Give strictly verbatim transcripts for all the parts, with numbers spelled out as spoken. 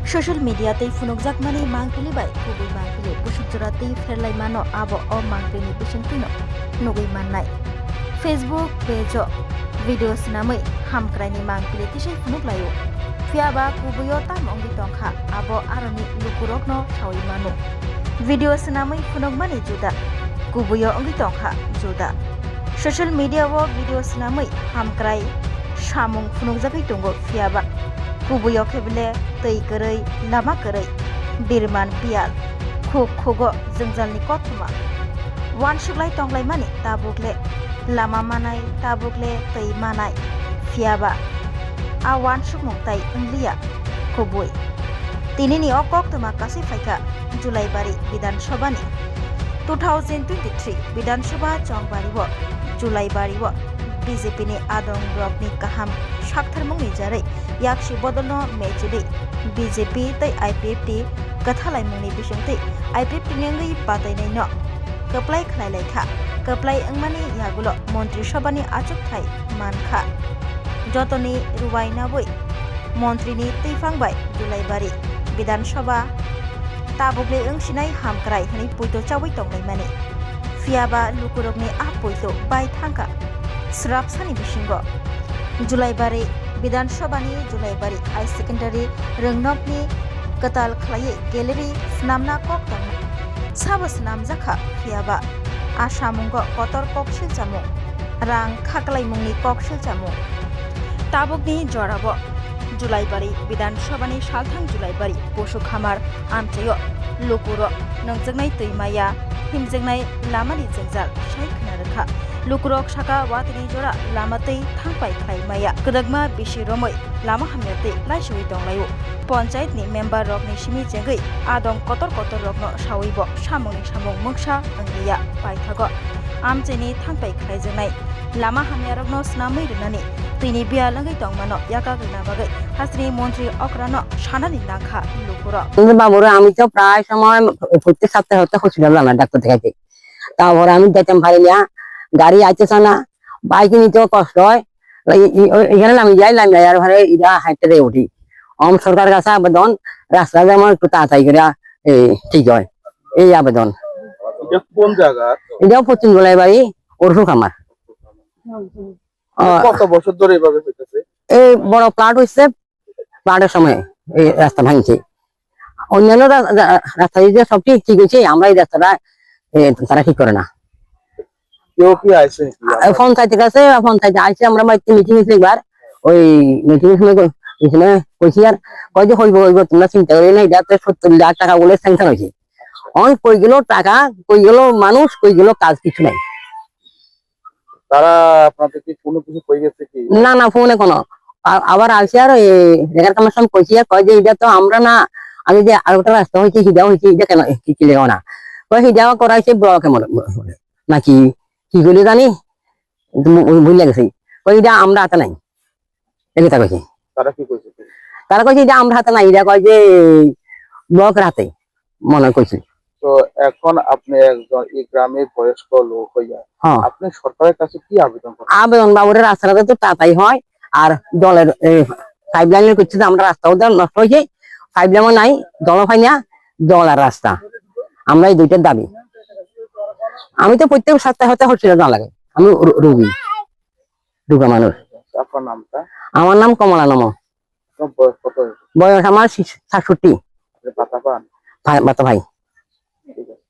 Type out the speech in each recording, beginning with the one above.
Social media tei phunukjakmani mangpili bai kubui mangpili busuk jora twi pherlaimano abo o mangpilini bisingtwino nugwi mannai. Facebook page-o video swnamwi hamkraini mangpili tisai phunuklaio. Phiyaba kubuio tamo wngwi tongkha, abo aroni lukurokno saui mano. Video swnamwi phunukmani juda, kubuio wngwi tongkha juda. Social media-o video swnamwi hamkrai samung phunukjagwi tongo, phiyaba kubuio khe bele twi kwrwi, lama kwrwi, birman biyal, khuk khugo jwngjalni kothoma. Uansuklai tonglaimani tabukle lama manai, tabukle twi manai, phiyaba a uansukmung tai wngliya kubui. Tinini o koktwma kasi phaikha Julaibari Bidhan Sabhani. Two thousand twenty-three Bidhan Sabha chongbario Julaibari-o B J P ni adong rokni kaham saktharmungni jarwi yaksi bodolno mechilwi B J P tei I P F T kwthalaimungni bisingtwi I P F T ni wngwi batainaino kwplai khlailaikha. Kwplai wngmani yagulo Montri Sabhani achukthai mankha. Jotoni ruwai nabwi Montrini twiphang bai Julaibari Bidhan Sabha tabukle wngsinai hamkrai hwnwi poito chaui tonglaimani. Phiyaba lukurokni a poito bai thangkha srapsani bisingo. Julaibari Bidhan Sabhani Julaibari High Secondary rwngnokni kwtal khlaiwi gallery swnamna kok tongnai. Sabo swnamjakha, phiyaba a samungo kotor koksil chamung, rang khaklaimungni koksil chamung. Tabukni jorao Julaibari Bidhan Sabhani salthang Julaibari Posu Khamar amchaio lukurok nungjaknai twi maya, himjaknai lamani jwngjal sai khna rwkha. Lukurok saka watini jora lama twi thangpai khlai maya, kwdakma bisi romwi lama hamya twi laisogwi tonglaio. Panchayat ni member rokni simi chengwi adong kotor kotor rokno sawibo samungni samung mungsa wngliya. Paithago amchaini thangpai khlaijaknai lama hamyarokno swnamwi rwnani twini biyal wngwi tongmano yakak rwna bagwi hasteni montri okrano sanani nangkha lukurok. কিন্তু বাবুরে আমি তো প্রায় সময় প্রত্যেক সপ্তাহে হতে হসপিটাল যাই ডাক্তার দেখাইতে। তারপরে আমি যেতাম পারি না, গাড়ি আইতেছে না, বাইক নিতেও কষ্ট হয়। এই, এই, ওই, এখানে লামি যাই, লামি যাওয়ার পরে এরা হাঁটতে দিয়ে উঠি। অম সরকারের কাছে আবেদন, রাস্তা যেমন একটু তাড়াতাড়ি করে, এই, ঠিক হয়, এই আবেদন। এটা কোন জায়গা? এটাও পশ্চিম গোলাইবাড়ি, ওরফুক আমার। আহ, কত বছর ধরে এভাবে হইতেছে? এই বড় ফ্লাড হইছে, ফ্লাডের সময় এই রাস্তা ভাঙছে। অন্যান্য রা-, রা-, রাস্তা যদি সব ঠিক, ঠিক হয়েছে, আমরা এই রাস্তাটা, এ, তারা ঠিক করে না। কেউ কি আইছে কি? আর পঞ্চায়েতের কাছে, পঞ্চায়েতে আইছে, আমরা বাড়িতে মিটিং হয়েছে একবার, ওই মিটিং এর সময় কই-, এখানে কইছি আর কয় যে হইব, হইব, তোমরা চিন্তা করিও না, এটা তো সত্তর লাখ টাকা বলে স্যাংশন হয়েছে। অন কই গেল টাকা, কই গেল মানুষ, কই গেল কাজ, কিছু নাই। তারা আপনাদেরকে কোনো কিছু কই গেছে কি? না, না, ফোনে কোনো। আ-, আবার আসে আর ওই রেখার কামার সঙ্গে কইছি আর কয় যে, "এটা তো আমরা না, আমি যে আর একটা রাস্তা হয়েছে, হিডা হয়েছে, এটা কেন কি, কি লেখা না?" কয়, "হিডা করা হয়েছে ব্লকে মনে, মনে, মনে। নাকি কি করলে জানি? একটু ভু-, ভুলে গেছি।" কয়, "এটা আমরা হাতে নাই।" এই কথা কইছে। তারা কি কইছে? তারা কইছে, "এটা আমরা হাতে নাই।" এটা কয় যে ব্লকের হাতে। মনে করছি। তো এখন আপনি একজন এই গ্রামের বয়স্ক লোক হইয়া হ্যাঁ। আপনি সরকারের কাছে কি আবেদন করেন? আবেদন বাবুরে রাস্তাটা তো তাড়াতাড়ি হয়, আর জলের, এ, পাইপ লাইনের করছে যে আমরা রাস্তাও দেন নষ্ট হয়েছে, পাইপ লাইনও নাই, জলও পাই না, জল আর রাস্তা। আমরা এই দুইটার দাবি। আমি তো প্রত্যেক সপ্তাহে হতে হসপিটাল যাওয়া লাগে, আমি রু-, রুগী, রুগা মানুষ। আপনার নামটা? আমার নাম কমলা নম। আপনার বয়স কত হয়েছে? বয়স আমার ছি-, সাতষট্টি। আপনি ভাতা পান? ভাই, ভাতা ভাই। ঠিক আছে।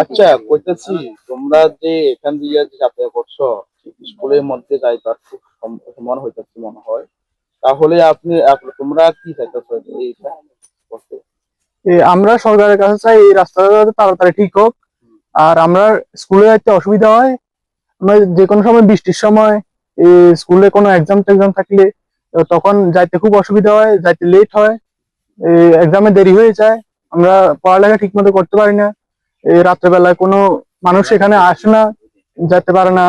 আচ্ছা, কইতেছি, তোমরা যে এখান দিয়ে যে যাতায়াত করছো, স্কুলের মধ্যে যাইবার খুব সম-, সময় হইতেছে মনে হয়, তাহলে আপনি, আপ-, তোমরা কি চাইতেছো এইটা করতে? এ, আমরা সরকারের কাছে চাই এই রাস্তাটা যাতে তাড়াতাড়ি ঠিক হোক, আর আমরা স্কুলে যাইতে অসুবিধা হয়, আমরা যে কোনো সময় বৃষ্টির সময় এই স্কুলে কোনো এক্সাম টেক্সাম থাকলে, তো তখন যাইতে খুব অসুবিধা হয়, যাইতে লেট হয়, এই এক্সামে দেরি হয়ে যায়, আমরা পড়ালেখা ঠিক মতো করতে পারি না। এই রাত্রেবেলায় কোনো মানুষ এখানে আসে না, যেতে পারে না।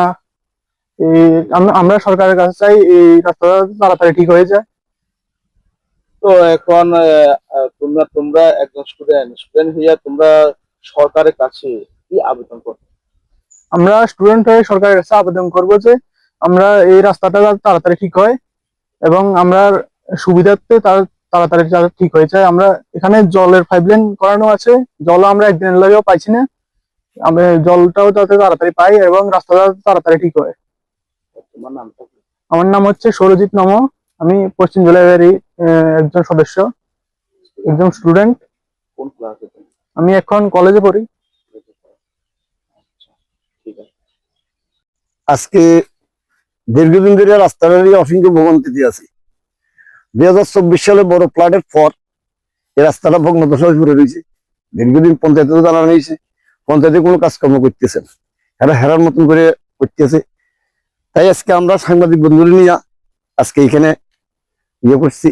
এই আম-, আমরা সরকারের কাছে চাই এই রাস্তাটা তাড়াতাড়ি ঠিক হয়ে যায়। তো এখন, আহ, আহ, তোমরা, তোমরা একজন স্টুডেন্ট, স্টুডেন্ট হইয়া তোমরা সরকারের কাছে কি আবেদন করো? আমরা স্টুডেন্ট হয়ে সরকারের কাছে আবেদন করব যে আমরা এই রাস্তাটা যাতে তাড়াতাড়ি ঠিক হয় এবং আমরা সুবিধার্থে তার তাড়াতাড়ি যাতে ঠিক হয়ে যায়। আমরা এখানে জলের পাইপলাইন করানো আছে, জলও আমরা একদিনের লাগেও পাইছি না। আমরা জলটাও যাতে তাড়াতাড়ি পাই এবং রাস্তা যাতে তাড়াতাড়ি ঠিক হয়। তোমার নামটা কি? আমার নাম হচ্ছে সৌরজিৎ নম। আমি পশ্চিম জোলাইবাড়ি, আহ, একজন সদস্য, একজন স্টুডেন্ট। কোন ক্লাসে তুমি? আমি এখন কলেজে পড়ি। আচ্ছা, ঠিক আছে। আজকে দীর্ঘদিন ধরে রাস্তাটা নিয়ে অসংখ্য ভোগান্তিতে আছি। দুই হাজার চব্বিশ সালে বড় ফ্লাডের পর এই রাস্তাটা ভগ্নদশায় পড়ে রয়েছে। দীর্ঘদিন পঞ্চায়েতে জানানো হয়েছে, পঞ্চায়েতে কোনো কাজকর্ম করতেছে না, এরা হেরার মতন করে করতেছে। তাই আজকে আমরা সাংবাদিক বন্ধুরা নিয়ে আজকে এখানে ইয়ে করছি।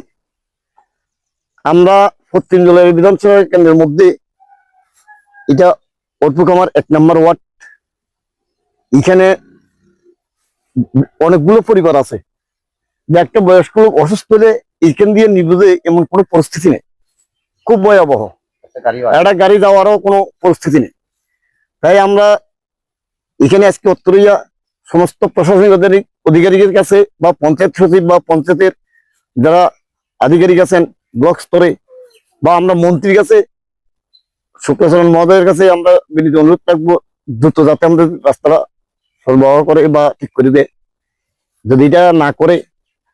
আমরা পশ্চিম জোলাইবাড়ি বিধানসভা কেন্দ্রের মধ্যে এটা অর্পুক আমার এক নম্বর ওয়ার্ড। এখানে অনেকগুলো পরিবার আছে যে একটা বয়স্ক লোক অসুস্থ হলে এইখান দিয়ে নিবে যে এমন কোনো পরিস্থিতি নেই, খুব ভয়াবহ। একটা গাড়ি যাওয়ারও কোনো পরিস্থিতি নেই। তাই আমরা এখানে আজকে উত্তরইয়া সমস্ত প্রশাসনিক আধিকারিক, আধিকারিকের কাছে বা পঞ্চায়েত সচিব বা পঞ্চায়েতের যারা আধিকারিক আছেন ব্লক স্তরে বা আমরা মন্ত্রীর কাছে, শুক্লাচরণ মহোদয়ের কাছে আমরা বিনীত অনুরোধ রাখবো, দ্রুত যাতে আমাদের রাস্তাটা সরবরাহ করে বা ঠিক করে দেয়। যদি এটা না করে,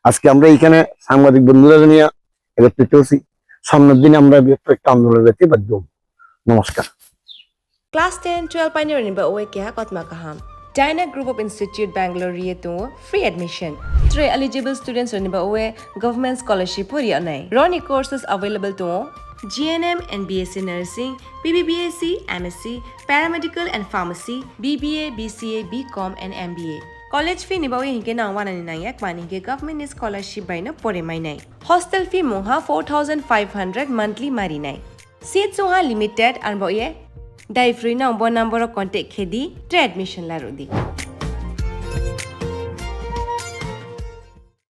আজকে আমরা এখানে সাংবাদিক বন্ধুরা নিয়ে একত্রিত হচ্ছি। সামনের দিনে আমরা বৃহত্তর একটা আন্দোলনে যেতে বাধ্য হব। নমস্কার। Class ten, twelve painirokni ba oe keha kotma kaham. Dyna Group of Institute Bangalore rie tongo free admission. Tre eligible students rokni ba oe government scholarship pori anai. Roni courses available tongo G N M and B S C Nursing, B B B S C, M S C, Paramedical and Pharmacy, B B A, B C A, B Com and M B A. College fee ni ba oe hinke nang wanani nangya kmani hinke government ni scholarship bai no pore mainai. Hostel fee mungha four thousand five hundred monthly marinai. Seat sungha limited, arbo ye dai free no bo number o contact khedi, tre admission larudi.